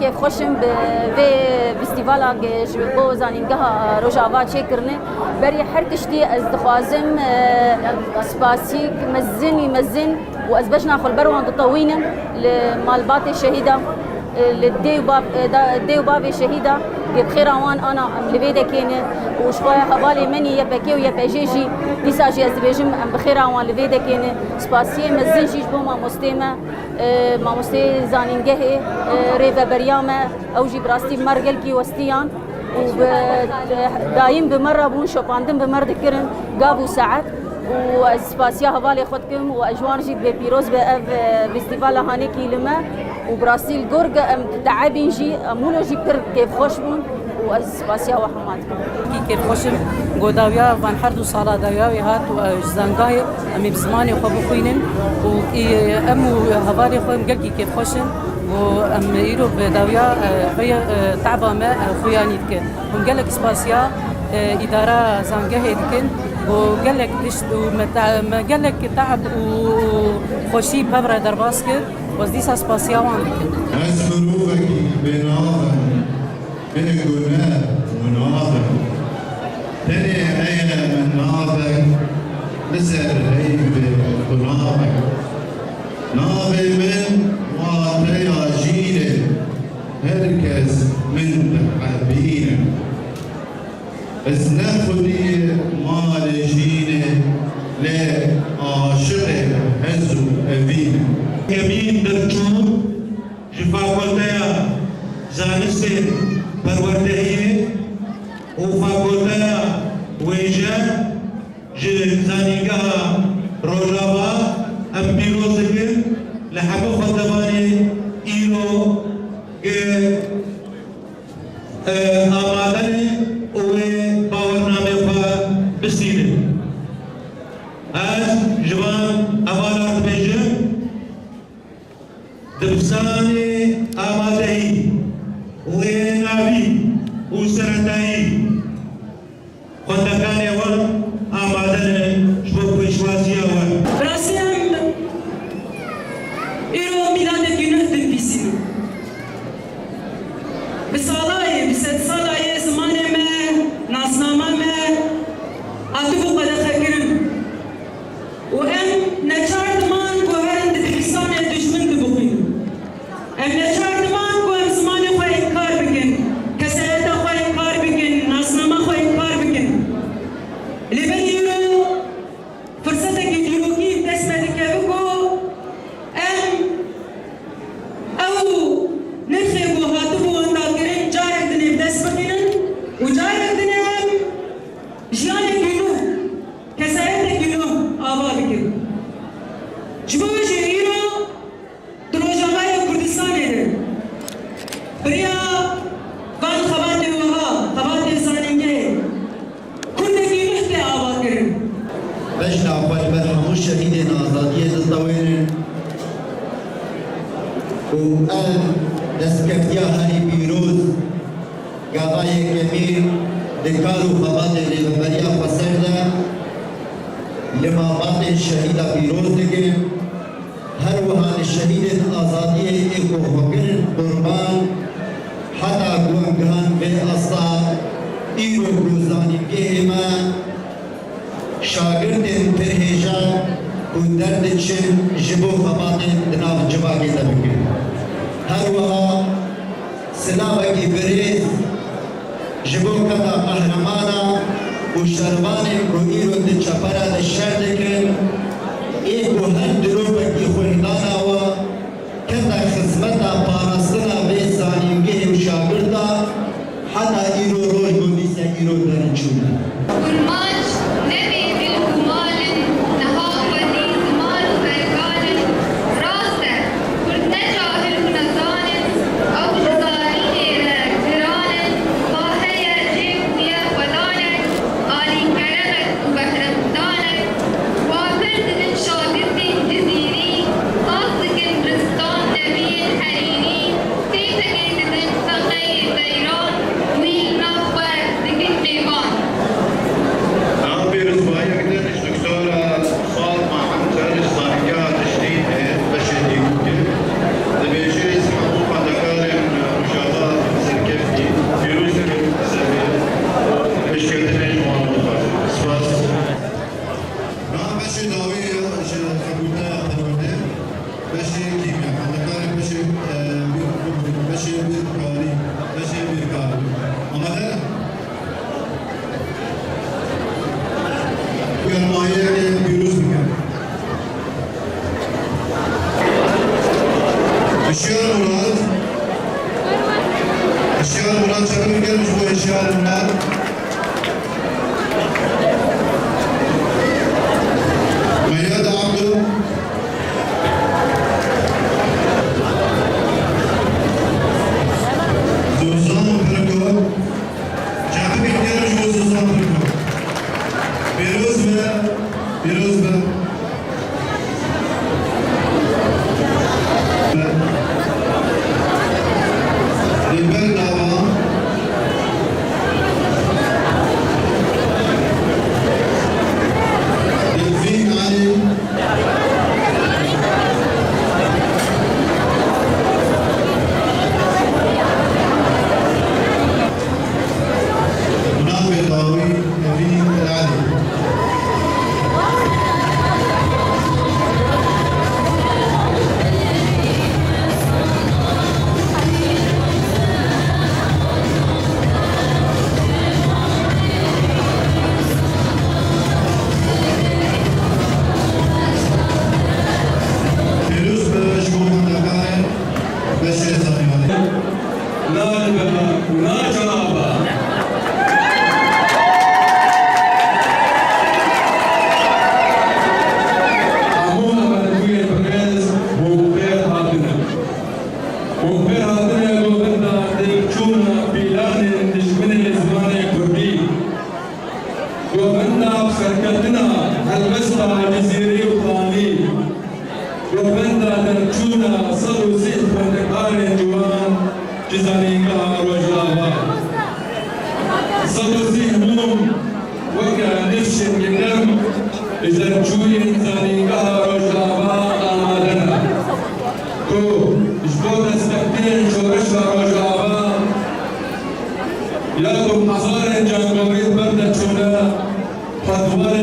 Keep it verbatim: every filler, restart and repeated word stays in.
Kêfxweş im bi vê festîvala ku ji bo zanîngeha Rojava çêkirine. Berî her tiştî ez dixwazim, e, spasîk mezin wî mezin û ez bejna xwe li ber wan ditewînim li malbatê şehîda, e, li dê û bav-, e, da-, dê û bavê şehîda ku bi xêra wan ana em li vê dekê ne û ji xwe hevalê min î Y P K û Y P J jî dîsa jî ez dibêjim em bi xêra wan li vê dekê ne. Spasiyê mezin jî ji bo mamostê me, e, mamostê zanîngehê, e, rêveberiya me, ew jî bi rastî bi me re gelkî westiyan û bi, daîm bi me re bûn, şopandin bi me re dikirin, gav û saet. Û ez spasiya hevalê xwe dikim û ez ji wan jî dibê pîroz be ev, e, festîvala hanekî li me û bi rastî li gor ge em teebîn jî, em wilo jî pir kêfxweş bûn û ez spasiya we hema dikim. Kî kêfxweş im, go dawiya van her du sala dawiya wê hat û, e, ji zangahê em ê bi zimanê xwe bixwînin û, e, em û hevalê xwe em gelkî kêfxweş in û em îro bi dawiya, e, vê, e, te'ba me, e, xuyanî dikin. Hûn gelek spasiya, e, îdara zangehê dikin û gelek tişt û me te-, me gelek te'b û xweşî bi hev re derbas kir. Ez dîsa spasiya wan dikim. Ez mirovekî bênav im. Bêgune û nav im. Tenê heye min navek li ser heyvê xwe navek. Navê min wateya jîn e. Her kes min dihebîne. Ez ne xwediyê malê jîn e, lê aşiqê hez û evîn e. Emîn Dilçûn ji Fakulteya Zanistên Perwerdehiyê û Fakulteya Wêje ji Zanîngeha Rojava em pîroz dikin li hemû xwendevanê îro ku, e, amade ne û wê bawernamê xwe bistînin. Ez ji van hevalan dibêjim, Dibstanê amadehî û ê navî û seretayî xwendekanê wan amade ne ji bo pêşwaziya we. Bi rastî em îro mîladekî nuh dinivîsînin. Bi salayê, bi sedsalayê zimanê me, nasnama me hatibû qedexekirin. Û em neçar diman ku herin di dibistanê dijmin dibixwînin. Em neçar diman ku em zimanê xwe înkar bikin, kesayeta xwe înkar bikin, nasnama xwe înkar bikin. Lê belê îro firsetekî dîrokî bi dest me dikeve ku em ew nirxê ku hatibû windakirin carek dinê bi dest bixînin û carek dinê em jiyanekî nû, kesayetekî nû ava bikin. Ji bo jî îro di Rojavayê Kurdistanê de bi riya van xebatê wiha, xebatê zanîngehê, kurdekî nû tê avakirin. Bejna xwe li ber hemû şehîdên azadiyê ditewênin û ev destkeftiya herî pîroz Gava yekemîn di kar û xebatê Rêveberiya Xweser de li malbatên şehîda pîroz dikin. Her wiha li şehîdên azadiyê ê ku xwe kirin qurban, heta ku em gihan vê asta îro ku zanîngehê me, şagirtên pir hêja ku derdiçin ji bo xebatên di nav civakê de bikin. Her wiha silavekî birêz ji bo keda qehremana û şervanên ku îro di çepera de şer dikin, ê ku her dirovekî xwîndana we kete xizmeta parastina vê zanîngehê û şagirta, heta îro roj bo dîse îro deriçûne. Kurmanc ne bêdil û mal in, niha xwedî ziman û bergal in. Rast e, kurd ne cahil û nezan in, ew ji zanînê re giran in. Wa heye jê bûye xwedanek, alîkeremek û behrexwedanek. Wa pir dibin şagirtên Cizîrî, saz dikin ristan nebiyên herînî, tê pegê didin feqeyê zeyran, wî li nav xwe dikin mêvan. Ketina helbesta Cizîrî û Xanî, gopenda derçûna sed û sî xwendekarên ciwan ji Zanîngeha Rojava. Sed û sî mûm weke nifşên yekem ji derçûyên Zanîngeha Rojava amade ne, ku ji bo destpêkirên şoreşa Rojava ya ku hezarên cangorî li ber de çûne, xwedwarê